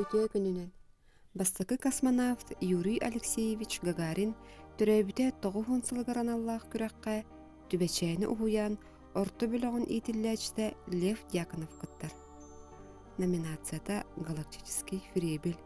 Үтүө күнүнэн! Бастакы космонавт Юрий Алексеевич Гагарин төрөөбүтэ 90 сылыгар аналлаах күрэххэ Түбэчээни уһуйаан орто бөлөҕүн иитиллээччитэ Лев Дьяконов кыттар. Номинацията «Галактический фребель».